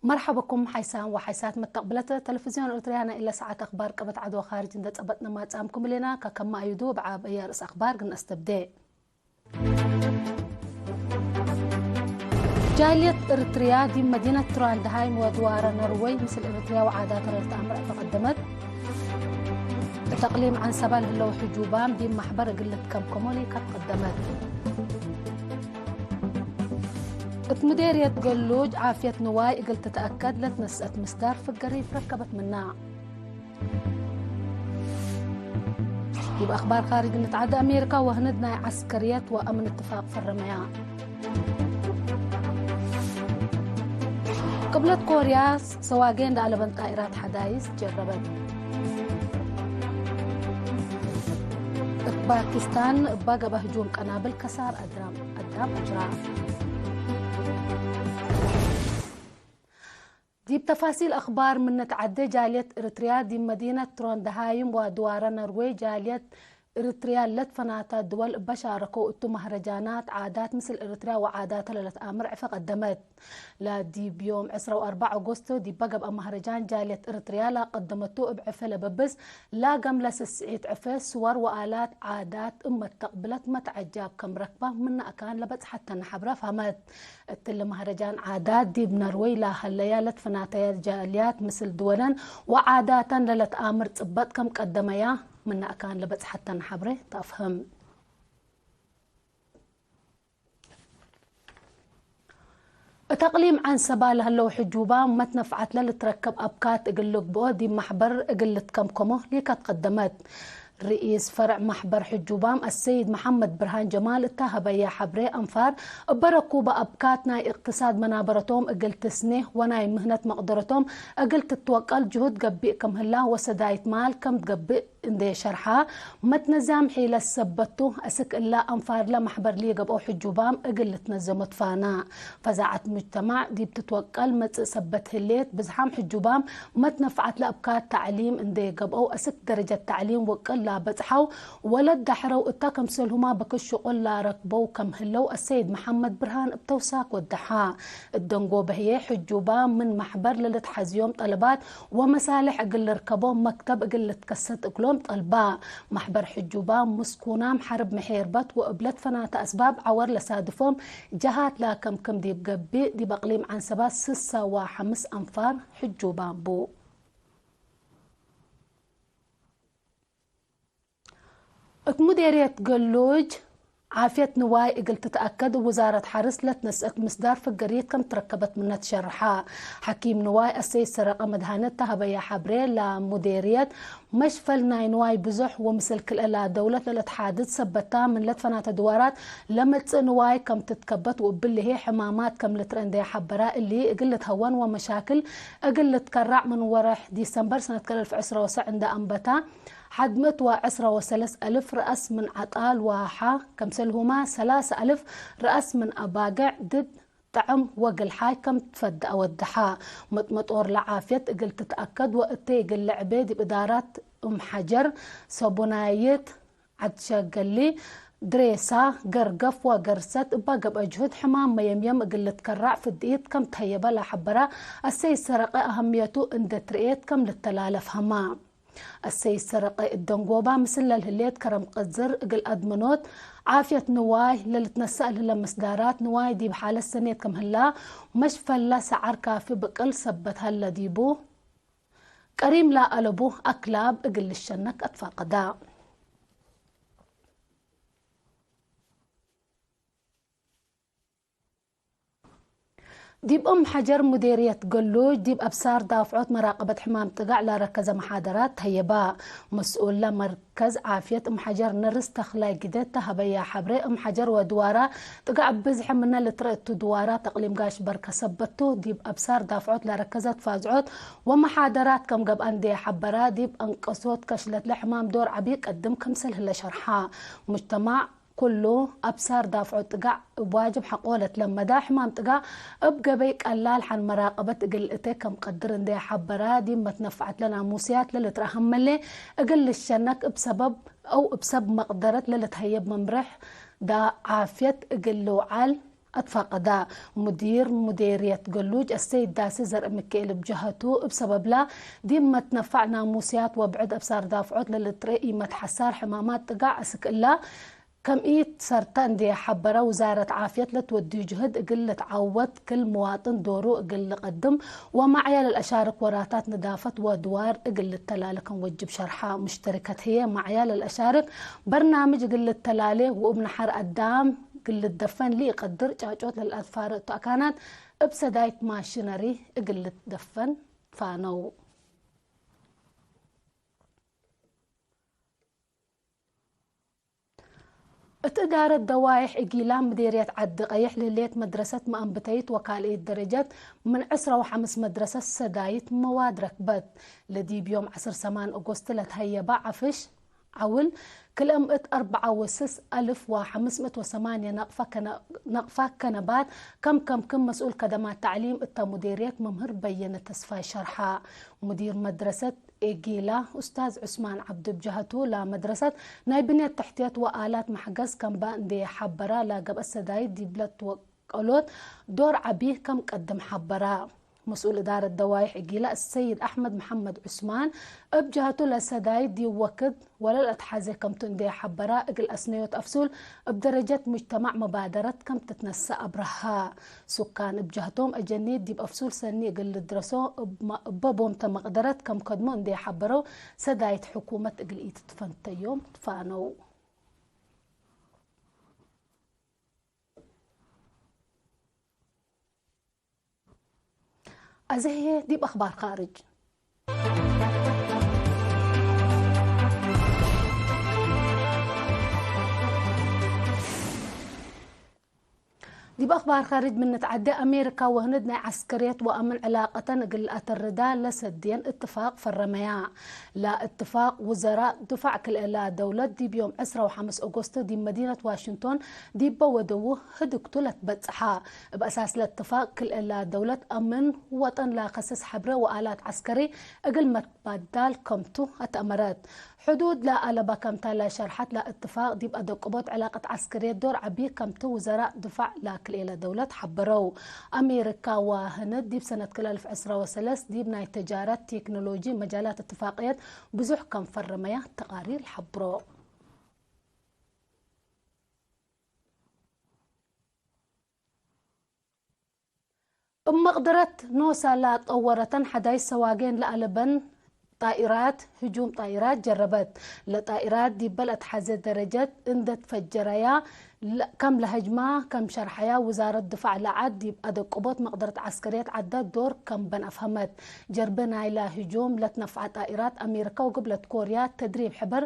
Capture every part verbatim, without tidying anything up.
መርሐበኩም ሓይሳም ወሓይሳት መተቅብለት ተለፍዝዮን ኤረትርያ፣ ናይ እለ ሰዓት አክባር ቀበት ዐድ ወካርጅ እንዴ ጸበጥነ ማጽአምኩም እሌና። ከከመ አዩዱ እብ ዓበየ ርእስ አክባር እግል ነአስተብዴ። ጃልየት ኤረትርያ ዲብ መዲነት ትራንድሃይም ወድዋረ ኖርወይ ምስል ኤረትርያ ወዓዳተ ለልትአምር ዕፈ ቀደመት። እት አቅሊም ዐንሰበ ለህለው ሕጁባም ዲብ መሕበር እግል ልትከምከሞ ሊከት ቀደመት። እት ሙዴርየት ገሉጅ ዓፍየት ንዋይ እግል ትትአከድ ለትነስአት ምስዳር ፍገሪት ረከበት ምና። ዲብ አክባር ካርጅ እንተዐደ፣ አሜሪካ ወህንድ ናይ ዐስከርየት ወአምን እትፋቅ ፈረመያ። ቅብለት ኮርያ ሰዋጌ እንደ አለበን ጣኢራት ሐዳይስ ጀረበት። እት ፓኪስታን እባ ገብአ ህጁም ቀናብል ከሳር አድራም አዳም አጅራ። ዲብ ተፋሲል አክባር ምን ንትዐዴ፣ ጃልየት ኤረትርያ ዲብ መዲነት ትሮንድሃይም ወድዋረ ኖርዌይ፣ ጃልየት ኤረትርያ ለትፈናተ ድወል እበ ሻረከው እቱ መህረጃናት ዓዳት ምስል ኤረትርያ ወዓዳተ ለለትአምር ዕፈ ቀደመት። ለዲብ ዮም ዕስራ ወአርበዕ ኦጎስት ዲበ ገብአ መህረጃን ጃልየት ኤረትርያ ላቀደመቱ እብ ዕፈ ለበብስ ላገምለ ስስዒት ዕፈ ስወር ወአላት ዓዳት እብ መተቅብለት መትዐጃብ ከም ረክበ ምነ አካን ለበጽሐተነ ሐብረ ፈሀመት። እትሊ መህረጃን ዓዳት ዲብ ኖርወይ ለሀለያ ለትፈናተያ ጃልያት ምስል ድወለን ወዓዳተን ለለትአምር ጽበጥ ከም ቀደመያ ምነ አካን ለበጽሐተነ ሐብሬ ተአፍህም። እት አቅሊም ዐንሰበ ለህለው ሕጁባም መትነፍዐት ለልትረከብ አብካት እግል ልግብኦ ዲብ መሕበር እግል ልትከምከሞ ሊከት ቀደመት። ርኢስ ፈርዕ መሕበር ሕጁባም አሰይድ መሐመድ ብርሃን ጀማል እተ ሀበየ ሐብሬ አንፋር፣ እበ ረኩበ አብካት ናይ እቅትሳድ መናበረቶም እግል ትስኔ ወናይ ምህነት መቅደረቶም እግል ትትወቀል ጅሁድ ገብእ ክም ህላ ወሰዳይት ማል ከም ትገብእ እንዴ ሸርሐ፣ መትነዛም ሒለት ሰበት ቱ። አስክ እለ አንፋርለ መሕበር ሊገብአው ሕጁባም እግል ልትነዘሞ ትፋና። ፈዛዐት ሙጅተማዕ ዲብ ትትወቀል መጽእ ሰበት ህሌት፣ ብዝሓም ሕጁባም መትነፍዐት ለአብካት ተዕሊም እንዴ ገብአው፣ አስክ ደረጀት ተዕሊም ውቅል ላበጽሐው ወለት ዳሕረው እተ፣ ከምሰልሁመ በክት ሽቁል ላረክበው ከም ህለው አሰይድ መሐመድ ብርሃን እብ ተውሳክ ወደሐ። እት ደንጎበ ህዬ፣ ሕጁባም ምን መሕበር ለልትሐዝዮም ጠለባት ወመሳልሕ እግል ልርከቦም መክተብ እግል ልትከሰት እግሎም ጠልባ። መሕበር ሕጁባም ምስኩናም ሐርብ መሔርበት ወእብ ለትፈናተ አስባብ ዐወር ለሳድፎም ጀሃት ላከምክም ዲብ ገብእ፣ ዲብ አቅሊም ዐንሰባ ስሳ ወሐምስ አንፋር ሕጁባም ቡ። እት ሙዴርየት ገሉጅ ዓፍየት ንዋይ እግል ትትአከድ፣ እብ ውዛረት ሐርስ ለትነስአት ምስዳር ፍገሪት ከም ትረከበት ምነ ትሸርሐ። ሐኪም ንዋይ አሰይድ ሰረቀ መድሃነ እተ ሀበየ ሐብሬ፣ ለሙዴርየት መሽፈል ናይ ንዋይ ብዙሕ ወምስል ክልኤ ለደውለት ለለትሓድድ ሰበታ ምን ለትፈናተ ድዋራት ለመጽእ ንዋይ ከም ትትከበት ወእብሊ ህዬ ሕማማት ከም ልትረአ እንዴ ሐበራ፣ እሊ እግል ልትሀወን ወመሻክል እግል ልትከራዕ ምን ወርሕ ዲሰምበር ሰነት ክልኤ አልፍ ዕስራ ወሰዕ እንደ አንበታ፣ ሐድ ምእት ወዕስራ ወሰለስ አልፍ ረአስ ምን ዐጣል ወአሓ፣ ከምሰልሁመ ሰላሰ አልፍ ረአስ ምን አባግዕ ድድ ጠዕም ወግልሓይ ከም ትፈድአ ወደሐ። መጥመጦር ለዓፍየት እግል ትትአከድ ወእቴ እግል ልዕቤ ዲብ እዳራት እም ሐጀር፣ ሰቡናይት፣ ዐድ ሸገሊ፣ ድሬሳ፣ ገርገፍ ወገርሰት እባ ገብአ ጅሁድ ሕማም መየምየም እግል ልትከራዕ ፍድኢት ከም ተህየበ ለሐበረ አሰይድ ሰረቀ፣ አሀምየቱ እንዴ ትርኤት ከም ልተላለፍ ሀማ። አሰይድ ሰረቀ እት ደንጎባ ምስል ለልህሌት ከረም ቅዝር እግል አድምኖት ዓፍየት ንዋይ ለልትነሰእ ለህለ ምስዳራት ንዋይ ዲብ ሓለት ሰኔት ክም ህላ፣ መሽፈለ ሰዐር ካፊ ብቅል ሰበት ሀለ ዲቡ፣ ቀሪም ለአለቡ አክላብ እግል ልሸነክ አትፋቀዳ። ዲብ እም ሐጀር ሙዴርየት ገሉጅ ዲብ አብሳር ዳፍዖት መራቀበት ሕማም ጥጋዕ ለረከዘ መሓደራት ተህየባ። መስኡል ለመርከዝ ዓፍየት እም ሐጀር ነርስ ተክላይ ግደት ተሀበያ ሐብሬ፣ እም ሐጀር ወድዋራ ጥጋዕ ብዝሕ ምነ ልትረአ እቱ ድዋራት አቅሊም ጋሽ በርከ ሰበት ቱ። ዲብ አብሳር ዳፍዖት ለረከዘት ፋዝዖት ወመሓደራት ከም ገብአ እንዴ ሐበራ፣ ዲብ አንቀሶት ከሽለት ለሕማም ዶር ዐቢ ቀድም ክምሰል ህለ ሸርሓ። ሙጅተማዕ ኩሉ አብሳር ዳፍዖ ጥጋዕ እብ ዋጅብ ሐቆ ለትለመዳ ሕማም ጥጋዕ እብ ገበይ ቀላል ሐን መራቀበት እግል እቴ ከም ቀድር እንዴ ሐበራ፣ ዲብ መትነፍዐት ለናሙስያት ለልትረሀመሌ እግል ልሸነክ እብ ሰበብ አው እብ ሰብ መቅደረት ለልትሀየብ መምሬሕ ዳ ዓፍየት እግል ልውዓል አትፋቀዳ። ሙዲር ሙዴርየት ገሉጅ አሰይድ ዳሲ ዘርእ ምክኤል እብ ጀሀቱ፣ እብ ሰበብላ ዲብ መትነፋዕ ናሙስያት ወብዕድ አብሳር ዳፍዖት ለልትርኤ ኢመትሐሳር ሕማማት ጥጋዕ አስክ እላ ከም ኢትሰርተ እንዴ ሐበረ፣ ውዛረት ዓፍየት ለትወድዩ ጅህድ እግል ልትዓወት፣ ክል ምዋጥን ዶሩ እግል ልቀድም ወማዕያ ለልአሻርክ ወራታት ንዳፈት ወድዋር እግል ልተላሌ ከም ወጅብ ሸርሐ። ሙሽተሪከት ህዬ ማዕያ ለልአሻርክ በርናምጅ እግል ልተላሌ ወእብ ነሐር አዳም እግል ልትደፈን ለኢቀድር ጫጮት ለልአትፋርእ እቱ አካናት እብ ሰዳይት ማሽነሪ እግል ልትደፈን ፋነው። እት እዳረት ደዋይሕ እጊላ ምዴርየት ዐዲ ቀይሕ ለህሌት መድረሰት መአንብተይት ወካልኢት ደረጀት ምን ዕስራ ወሐምስ መድረሰት ሰዳይት መዋድ ረክበት። ለዲብ ዮም ዐስር ሰማን ኦጎስት ለትሀየባ ዐፍሽ ዐውል ክልኤ ምእት አርበዓ ወስስ አልፍ ወሐምስ ምእት ወሰማንየ ነቅፈ ከነ-፣ ነቅፋት ከነባት ከም ከምክም መስኡል ከደማት ተዕሊም እተ ሙዴርየት መምህር በየነ ተስፋይ ሸርሐ። ሙዲር መድረሰት ኤጊላ ኡስታዝ ዑስማን ዐብዱ እብ ጀሀቱ፣ ለመድረሰት ናይ ብንየት ተሕትየት ወአላት መሕገዝ ከምባ እንዴ ሐበራ፣ ለገብአት ሰዳይት ዲብ ለትወቀሎት ዶር ዐቢ ከም ቀድም ሐበራ። መስኡል እዳረት ደዋይሕ እጊላ እሰይድ አሕመድ መሐመድ ዑስማን እብ ጀሀቱ፣ ለሰዳይት ዲብ ወክድ ወለልአትሐዜ ከምቱ እንዴ ሐበራ፣ እግል አስነዮት አፍሱል እብ ደረጀት ሙጅተማዕ መባደረት ከም ትትነሰእ አብረሃ። ሱካን እብ ጀህቶም አጀኒት ዲብ አፍሱል ሰኒ እግል ልድረሶ እብ መ-፣ እበ ቦምተ መቅደረት ከም ከድሞ እንዴ ሐበረው፣ ሰዳይት ሕኩመት እግል ኢትትፈንተዮም ትፋነው። አዜ ህዬ ዲብ አኽባር ካርጅ። ዲብ አኽባር ካርጅ ምን ንትዐዴ፣ አሜሪካ ወህንድ ናይ ዐስከርየት ወአምን ዕላቀተን እግል ለአተርዳ ለሰድየን እትፋቅ ፈረመያ። ለእትፋቅ ውዘራእ ድፋዕ ክልኤላ ደውለት ዲብ ዮም ዕስራ ወሐምስ ኦጎስት ዲብ መዲነት ዋሽንቶን ዲበ ወደዉ ህድግቱ ለትበጽሐ። እብ አሳስ ለእትፋቅ ክልኤላ ደውለት አምን ወጠን ለከስስ ሐብሬ ወአላት ዐስከሪ እግል መትባዳል ከምቱ አትአመረት። ሕዱድ ለአለበ ከምታ ለሸርሐት ለእትፋቅ፣ ዲብ አደቅቦት ዕላቀት ዐስከርየት ዶር ዐቢ ከምቱ ውዘራእ ድፋዕ ለክልኤለ ደውለት ሐበረው። አሜሪካ ወህንድ ዲብ ሰነት ክል አልፍ ዕስራ ወሰለስ ዲብ ናይ ተጃረት፣ ቴክኖሎጂ፣ መጃላት እትፋቅየት ብዙሕ ከም ፈረመያ ተቃሪር ሐብሮ። እብ መቅደረት ኖሳ ለአጠወረተን ሐዳይስ ሰዋጌን ለአለበን ጣኢራት፣ ህጁም ጣኢራት ጀረበት። ለጣኢራት ዲበ ለአትሐዘ ደረጀት እንዴ ትፈጀረያ ለ-፣ ከም ለሀጅማ ከም ሸርሐያ ውዛረት ድፋዕ ለዐድ ዲብ አደቅቦት መቅደረት ዐስከርየት ዐደ ዶር ከም በን አፍሀመት። ጀርበ ናይላ ህጁም ለትነፍዐ ጣኢራት አሜሪካ ወግብለት ኮርያ ተድሪብ ሕበር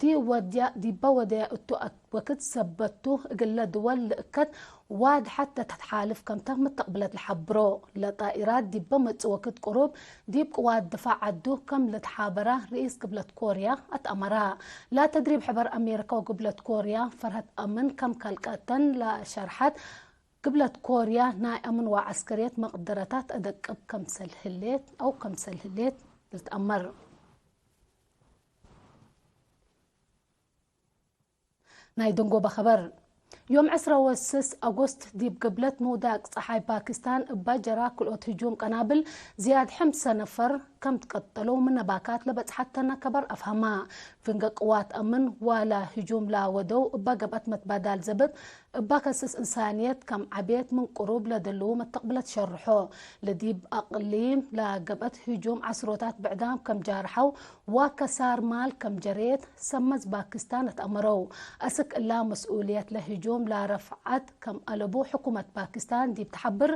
ዲብ ወድያ-፣ ዲበ ወደያ እቱ ወክድ ሰበቱ እግለ ድወል ልእከት ዋድሐት ለተትሓልፍ ከምተ ምተቅብለት ለሐብሮ። ለጣኢራት ዲበ መጽእ ወክድ ቅሩብ ዲብ ቅዋት ድፋዕ ዐዱ ከም ልትሓበራ ርኢስ ግብለት ኮርያ አትአመራ። ለተድሪብ ሕበር አሜሪካ ወግብለት ኮርያ ፈርሀት አምን ከም ከልቀተን ለሸርሐት፣ ግብለት ኮርያ ናይ አምን ወዐስከርየት መቅደረታት አደቅብ ከምሰል ህሌት አው ከምሰል ህሌት ልትአመር። ናይ ደንጎበ ኸበር። ዮም ዕስራ ወስስ አጎስት ዲብ ግብለት ምውዳቅ ጸሓይ ፓኪስታን እባ ጀራ ክልኦት ህጁም ቀናብል ዝያድ ሕምሰ ነፈር ከም ትቀተለው ምነ ባካት ለበጽሐተነ ከበር አፍሀማ። ፍንገ ቅዋት አምን ዋላ ህጁም ላወደው እባ ገብአት መትባዳል ዘብጥ እባ ከስስ እንሳንየት ከም ዐቤት ምን ቅሩብ ለደልዉ መተቅብለት ሸርሖ። ለዲብ አቅሊም ለገብአት ህጁም ዐስሮታት ብዕዳም ከም ጃርሐው ወከሳር ማል ከም ጀሬት ሰመዝ ፓኪስታን አትአመረው። አስክ እላ መስኡልየት ለህጁም ለረፍዐት ከም አለቡ ሕኩመት ፓኪስታን ዲብ ተሐብር፣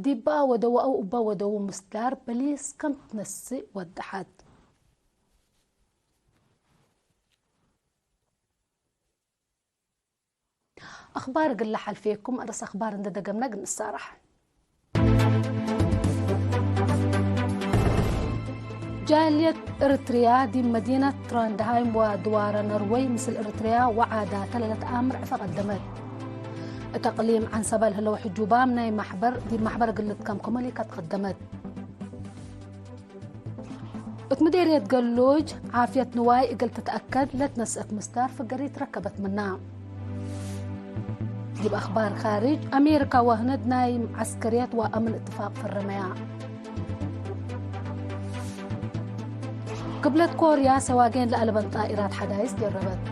ዲበ ወደወአው እበ ወደዉ ምስዳር በሊስ ከም ትነስእ ወደሐት። አኽባር እግል ለሐልፌኩም፣ አርእስ አኽባር እንዴ ደገምነ እግል ንሳረሕ። ጃልየት እርትርያ ዲብ መዲነት ትራንድሃይም ወድዋረ ነርወይ ምስል እርትርያ ወዓዳተ ለለትአምር ዕፈ ቀደመት። እት አቅሊም ዐንሰበ ለህለው ሕጁባም ናይ መሕበር፣ ዲብ መሕበር እግል ልትከምክሞ ሊከት ቀደመት። እት ምዴርየት ገሉጅ ዓፍየት ንዋይ እግል ትትአከድ ለትነስአት ምስዳር ፍገሪት ረከበት ምና። ዲብ አክባር ካርጅ፣ አሜሪካ ወህንድ ናይ ዐስከርየት ወአምን እትፋቅ ፈረመያ። ቅብለት ኮርያ ሰዋጌን ለአለበን ጣኢራት ሐዳይስ ጀረበት።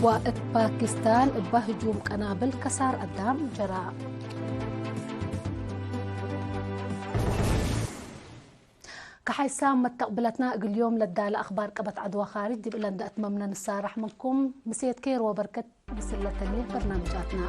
ወእት ፓኪስታን እበ ህጁም ቀናብል ከሳር አዳም ጀራ። ከሐይሳም መተቅብለትና እግል ዮም ለዳለ አክባር ቀበት ዐድወ ካርጅ ዲብ እለን ደአትመምነ ንሳረሕ ምንኩም። ምሴት ኬር ወበርከት ምስል ለተሌ በርናምጃትና።